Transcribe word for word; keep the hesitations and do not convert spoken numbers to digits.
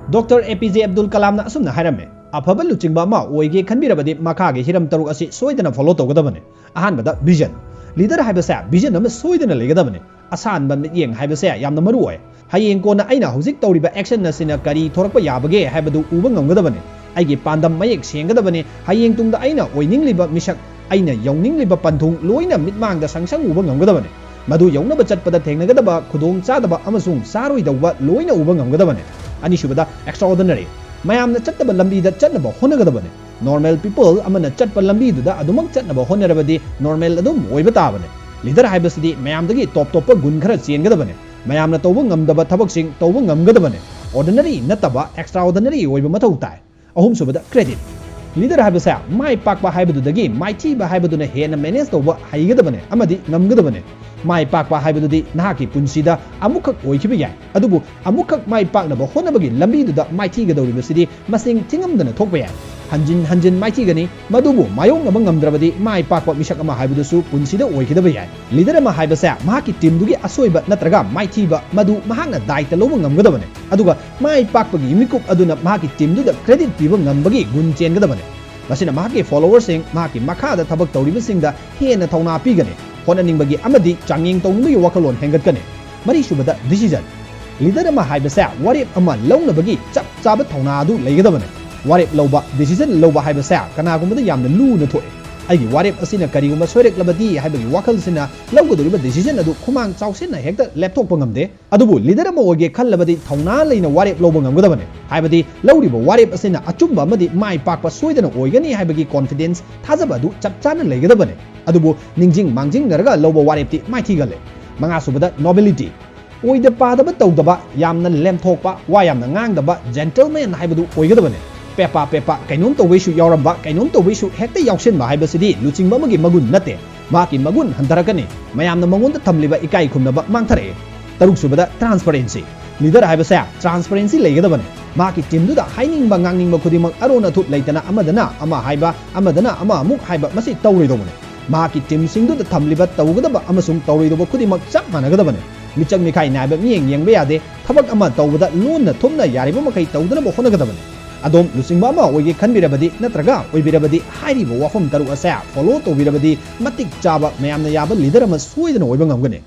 Doctor ꯑꯦ ꯄꯤ J Abdul ꯀꯂꯥꯝꯅ ꯑꯁꯨꯝꯅ ꯍꯥꯏꯔꯝꯃꯤ, "ꯑꯐꯕ ꯂꯨꯆꯤꯡꯕ ꯑꯃ ꯑꯣꯏꯒꯦ ꯈꯟꯕꯤꯔꯕꯗꯤ ꯃꯈꯥꯒꯤ ꯍꯤꯔꯝ ꯇꯔꯨꯛ ꯑꯁꯤ ꯁꯣꯏꯗꯅ ꯐꯣꯂꯣ ꯇꯧꯒꯗꯕꯅꯤ꯫ ꯑꯍꯥꯟꯕꯗ ꯚꯤꯖꯟ꯫ ꯂꯤꯗꯔ ꯍꯥꯏꯕꯁꯦ ꯚꯤꯖꯟ ꯑꯃ ꯁꯣꯏꯗꯅ ꯂꯩꯒꯗꯕꯅꯤ꯫ ꯑꯁꯥꯟꯕ ꯃꯤꯠꯌꯦꯡ ꯍꯥꯏꯕꯁꯦ ꯌꯥꯝꯅ ꯃꯔꯨ ꯑꯣꯏ꯫ ꯍꯌꯦꯡ ꯀꯣꯟꯅ ꯑꯩꯅ ꯍꯧꯖꯤꯛ ꯇꯧꯔꯤꯕ ꯑꯦꯛꯁꯟ ꯑꯁꯤꯅ ꯀꯔꯤ ꯊꯣꯔꯛꯄ ꯌꯥꯕꯒꯦ ꯍꯥꯏꯕꯗꯨ ꯎꯕ ꯉꯝꯒꯗꯕꯅꯤ꯫ ꯑꯩꯒꯤ ꯄꯥꯟꯗꯝ ꯃꯌꯦꯛ ꯁꯦꯡꯒꯗꯕꯅꯤ꯫ ꯍꯌꯦꯡ ꯇꯨꯡꯗ ꯑꯩꯅ ꯑꯣꯏꯅꯤꯡꯂꯤꯕ ꯃꯤꯁꯛ, ꯑꯩꯅ ꯌꯧꯅꯤꯡꯂꯤꯕ ꯄꯟꯊꯨꯡ ꯂꯣꯏꯅ ꯃꯤꯠꯃꯥꯡꯗ ꯁꯪꯁꯪ ꯎꯕ ꯉꯝꯒꯗꯕꯅꯤ꯫ ꯃꯗꯨ ꯌꯧꯅꯕ ꯆꯠꯄꯗ ꯊꯦꯡꯅꯒꯗꯕ ꯈꯨꯗꯣꯡ ꯆꯥꯗꯕ ꯑꯃꯁꯨꯡ ꯆꯥꯔꯣꯏꯗꯧꯕ ꯂꯣꯏꯅ ꯎꯕ ꯉꯝꯒꯗꯕꯅꯤ꯫" ꯑꯅꯤꯁꯨꯕꯗ, ꯑꯦꯛꯁꯇ꯭ꯔꯥꯑꯣꯔꯗꯤꯅꯔꯤ꯫ ꯃꯌꯥꯝꯅ ꯆꯠꯇꯕ ꯂꯝꯕꯤꯗ ꯆꯠꯅꯕ ꯍꯣꯠꯅꯒꯗꯕꯅꯤ꯫ ꯅꯣꯔꯃꯦꯜ ꯄꯤꯄꯜ ꯑꯃꯅ ꯆꯠꯄ ꯂꯝꯕꯤꯗꯨꯗ ꯑꯗꯨꯃꯛ ꯆꯠꯅꯕ ꯍꯣꯠꯅꯔꯕꯗꯤ ꯅꯣꯔꯃꯦꯜ ꯑꯗꯨꯝ ꯑꯣꯏꯕ ꯇꯥꯕꯅꯤ꯫ ꯂꯤꯗꯔ ꯍꯥꯏꯕꯁꯤꯗꯤ ꯃꯌꯥꯝꯗꯒꯤ ꯇꯣꯞ ꯇꯣꯞꯄ ꯒꯨꯟ ꯈꯔ ꯆꯦꯟꯒꯗꯕꯅꯤ꯫ ꯃꯌꯥꯝꯅ ꯇꯧꯕ ꯉꯝꯗꯕ ꯊꯕꯛꯁꯤꯡ ꯇꯧꯕ ꯉꯝꯒꯗꯕꯅꯤ꯫ ꯑꯣꯔꯗꯤꯅꯔꯤ ꯅꯠꯇꯕ ꯑꯦꯛꯁꯇ꯭ꯔꯥꯑꯣꯔꯗꯤꯅꯔꯤ ꯑꯣꯏꯕ ꯃꯊꯧ ꯇꯥꯏ꯫ ꯑꯍꯨꯝꯁꯨꯕꯗ, ꯀ꯭ꯔꯦꯗꯤꯠ꯫ ꯂꯤꯗꯔ ꯍꯥꯏꯕꯁꯦ ꯃꯥꯏ ꯄꯥꯛꯄ ꯍꯥꯏꯕꯗꯨꯗꯒꯤ ꯃꯥꯏꯊꯤꯕ ꯍꯥꯏꯕꯗꯨꯅ ꯍꯦꯟꯅ ꯃꯦꯅꯦꯖ ꯇꯧꯕ ꯍꯩꯒꯗꯕꯅꯤ ꯑꯃꯗꯤ ꯉꯝꯒꯗꯕꯅꯤ꯫ ꯃꯥꯏ ꯄꯥꯛꯄ ꯍꯥꯏꯕꯗꯨꯗꯤ ꯅꯍꯥꯛꯀꯤ ꯄꯨꯟꯁꯤꯗ ꯑꯃꯨꯛꯈꯛ ꯑꯣꯏꯈꯤꯕ ꯌꯥꯏ, ꯑꯗꯨꯕꯨ ꯑꯃꯨꯛꯈꯛ ꯃꯥꯏ ꯄꯥꯛꯅꯕ ꯍꯣꯠꯅꯕꯒꯤ ꯂꯝꯕꯤꯗꯨꯗ ꯃꯥꯏꯊꯤꯒꯗꯧꯔꯤꯕꯁꯤꯗꯤ ꯃꯁꯤꯡ ꯊꯤꯉꯝꯗꯅ ꯊꯣꯛꯄ ꯌꯥꯏ꯫ ꯍꯟꯖꯤꯟ ꯍꯟꯖꯤꯟ ꯃꯥꯏꯊꯤꯒꯅꯤ, ꯃꯗꯨꯕꯨ ꯃꯥꯌꯣꯛꯅꯕ ꯉꯝꯗ꯭ꯔꯕꯗꯤ ꯃꯥꯏ ꯄꯥꯛꯄ ꯃꯤꯁꯛ ꯑꯃ ꯍꯥꯏꯕꯗꯨꯁꯨ ꯄꯨꯟꯁꯤꯗ ꯑꯣꯏꯈꯤꯗꯕ ꯌꯥꯏ꯫ ꯂꯤꯗꯔ ꯑꯃ ꯍꯥꯏꯕꯁꯦ ꯃꯍꯥꯛꯀꯤ ꯇꯤꯝꯗꯨꯒꯤ ꯑꯁꯣꯏꯕ ꯅꯠꯇ꯭ꯔꯒ ꯃꯥꯏꯊꯤꯕ ꯃꯗꯨ ꯃꯍꯥꯛꯅ ꯗꯥꯏꯇ ꯂꯧꯕ ꯉꯝꯒꯗꯕꯅꯤ, ꯑꯗꯨꯒ ꯃꯥꯏ ꯄꯥꯛꯄꯒꯤ ꯃꯤꯀꯨꯞ ꯑꯗꯨꯅ ꯃꯍꯥꯛꯀꯤ ꯇꯤꯝꯗꯨꯗ ꯀ꯭ꯔꯦꯗꯤꯠ ꯄꯤꯕ ꯉꯝꯕꯒꯤ ꯒꯨꯟ ꯆꯦꯟꯒꯗꯕꯅꯤ꯫ ꯃꯁꯤꯅ ꯃꯍꯥꯛꯀꯤ ꯐꯣꯂꯣꯋꯔꯁꯤꯡ, ꯃꯍꯥꯛꯀꯤ ꯃꯈꯥꯗ ꯊꯕꯛ ꯇꯧꯔꯤꯕꯁꯤꯡꯗ ꯍꯦꯟꯅ ꯊꯧꯅꯥ ꯄꯤꯒꯅꯤ, ꯍꯣꯠꯅꯅꯤꯡꯕꯒꯤ ꯑꯃꯗꯤ ꯆꯥꯡꯌꯦꯡ ꯇꯧꯅꯤꯡꯕꯒꯤ ꯋꯥꯈꯜꯂꯣꯟ ꯍꯦꯟꯒꯠꯀꯅꯤ꯫ ꯃꯔꯤꯁꯨꯕꯗ, ꯗꯤꯁꯤꯖꯟ꯫ ꯂꯤꯗꯔ ꯑꯃ ꯍꯥꯏꯕꯁꯦ ꯋꯥꯔꯦꯞ ꯑꯃ ꯂꯧꯅꯕꯒꯤ ꯆꯞ ꯆꯥꯕ ꯊꯧꯅꯥ ꯑꯗꯨ ꯂꯩꯒꯗꯕꯅꯤ꯫ ꯋꯥꯔꯦꯞ ꯂꯧꯕ, ꯗꯤꯁꯤꯖꯟ ꯂꯧꯕ ꯍꯥꯏꯕꯁꯦ ꯀꯅꯥꯒꯨꯝꯕꯗ ꯌꯥꯝꯅ ꯂꯨꯅ ꯊꯣꯛꯏ꯫ ꯑꯩꯒꯤ ꯋꯥꯔꯦꯞ ꯑꯁꯤꯅ ꯀꯔꯤꯒꯨꯝꯕ ꯁꯣꯏꯔꯛꯂꯕꯗꯤ ꯍꯥꯏꯕꯒꯤ ꯋꯥꯈꯜꯁꯤꯅ ꯂꯧꯒꯗꯧꯔꯤꯕ ꯗꯤꯁꯤꯖꯟ ꯑꯗꯨ ꯈꯨꯃꯥꯡ ꯆꯥꯎꯁꯤꯟꯅ ꯍꯦꯛꯇ ꯂꯦꯞꯊꯣꯛꯄ ꯉꯝꯗꯦ꯫ ꯑꯗꯨꯕꯨ ꯂꯤꯗꯔ ꯑꯃ ꯑꯣꯏꯒꯦ ꯈꯜꯂꯕꯗꯤ ꯊꯧꯅꯥ ꯂꯩꯅ ꯋꯥꯔꯦꯞ ꯂꯧꯕ ꯉꯝꯒꯗꯕꯅꯤ꯫ ꯍꯥꯏꯕꯗꯤ ꯂꯧꯔꯤꯕ ꯋꯥꯔꯦꯞ ꯑꯁꯤꯅ ꯑꯆꯨꯝꯕ ꯑꯃꯗꯤ ꯃꯥꯏ ꯄꯥꯛꯄ ꯁꯣꯏꯗꯅ ꯑꯣꯏꯒꯅꯤ ꯍꯥꯏꯕꯒꯤ ꯀꯣꯟꯐꯤꯗꯦꯟꯁ, ꯊꯥꯖꯕ ꯑꯗꯨ ꯆꯞ ꯆꯥꯅ ꯂꯩꯒꯗꯕꯅꯤ꯫ ꯑꯗꯨꯕꯨ ꯅꯤꯡꯁꯤꯡ ꯃꯥꯡꯖꯤꯡꯅꯔꯒ ꯂꯧꯕ ꯋꯥꯔꯦꯞꯇꯤ ꯃꯥꯏꯊꯤꯒꯜꯂꯦ꯫ ꯃꯉꯥꯁꯨꯕꯗ, ꯅꯣꯕꯤꯂꯤꯇꯤ꯫ ꯑꯣꯏꯗ ꯄꯥꯗꯕ ꯇꯧꯗꯕ, ꯌꯥꯝꯅ ꯂꯦꯝꯊꯣꯛꯄ, ꯋꯥ ꯌꯥꯝꯅ ꯉꯥꯡꯗꯕ, ꯖꯦꯟꯇꯜꯃꯦꯟ ꯍꯥꯏꯕꯗꯨ ꯑꯣꯏꯒꯗꯕꯅꯤ꯫ ꯄꯦꯄꯥ ꯄꯦꯄꯥ ꯀꯩꯅꯣꯝ ꯇꯧꯕꯩꯁꯨ ꯌꯥꯎꯔꯝꯕ, ꯀꯩꯅꯣꯝ ꯇꯧꯕꯩꯁꯨ ꯍꯦꯛꯇ ꯌꯥꯎꯁꯤꯟꯕ ꯍꯥꯏꯕꯁꯤꯗꯤ ꯂꯨꯆꯤꯡꯕ ꯑꯃꯒꯤ ꯃꯒꯨꯟ ꯅꯠꯇꯦ꯫ ꯃꯍꯥꯛꯀꯤ ꯃꯒꯨꯟ ꯍꯟꯊꯔꯛꯀꯅꯤ꯫ ꯃꯌꯥꯝꯅ ꯃꯉꯣꯟꯗ ꯊꯝꯂꯤꯕ ꯏꯀꯥꯏ ꯈꯨꯝꯅꯕ ꯃꯥꯡꯊꯔꯛꯑꯦ꯫ ꯇꯔꯨꯛꯁꯨꯕꯗ, ꯇ꯭ꯔꯥꯟꯁꯄꯔꯦꯟꯁꯤ꯫ ꯂꯤꯗꯔ ꯍꯥꯏꯕꯁꯦ ꯇ꯭ꯔꯥꯟꯁꯄꯔꯦꯟꯁꯤ ꯂꯩꯒꯗꯕꯅꯤ꯫ ꯃꯍꯥꯛꯀꯤ ꯇꯤꯝꯗꯨꯗ ꯍꯥꯏꯅꯤꯡꯕ ꯉꯥꯡꯅꯤꯡꯕ ꯈꯨꯗꯤꯡꯃꯛ ꯑꯔꯣꯟ ꯑꯊꯨꯞ ꯂꯩꯇꯅ ꯑꯃꯗꯅ ꯑꯃ ꯍꯥꯏꯕ, ꯑꯃꯗꯅ ꯑꯃ ꯑꯃꯨꯛ ꯍꯥꯏꯕ, ꯃꯁꯤ ꯇꯧꯔꯣꯏꯗꯧꯕꯅꯤ꯫ ꯃꯍꯥꯛꯀꯤ ꯇꯤꯝꯁꯤꯡꯗꯨꯗ ꯊꯝꯂꯤꯕ ꯇꯧꯒꯗꯕ ꯑꯃꯁꯨꯡ ꯇꯧꯔꯣꯏꯗꯧꯕ ꯈꯨꯗꯤꯡꯃꯛ ꯆꯞ ꯃꯥꯟꯅꯒꯗꯕꯅꯤ꯫ ꯃꯤꯆꯪ ꯃꯤꯈꯥꯏ ꯅꯥꯏꯕ ꯃꯤꯠꯌꯦꯡ ꯌꯦꯡꯕ ꯌꯥꯗꯦ꯫ ꯊꯕꯛ ꯑꯃ ꯇꯧꯕꯗ ꯂꯣꯟꯅ ꯊꯨꯞꯅ ꯌꯥꯔꯤꯕ ꯃꯈꯩ ꯇꯧꯗꯅꯕ ꯍꯣꯠꯅꯒꯗꯕꯅꯤ꯫ ꯑꯗꯣꯝ ꯂꯨꯆꯤꯡꯕ ꯑꯃ ꯑꯣꯏꯒꯦ ꯈꯟꯕꯤꯔꯕꯗꯤ ꯅꯠꯇ꯭ꯔꯒ ꯑꯣꯏꯕꯤꯔꯕꯗꯤ ꯍꯥꯏꯔꯤꯕ ꯋꯥꯐꯝ ꯇꯔꯨꯛ ꯑꯁꯦ follow ꯇꯧꯕꯤꯔꯕꯗꯤ ꯃꯇꯤꯛ ꯆꯥꯕ ꯃꯌꯥꯝꯅ ꯌꯥꯕ leader ꯑꯃ ꯁꯣꯏꯗꯅ ꯑꯣꯏꯕ ꯉꯝꯒꯅꯤ꯫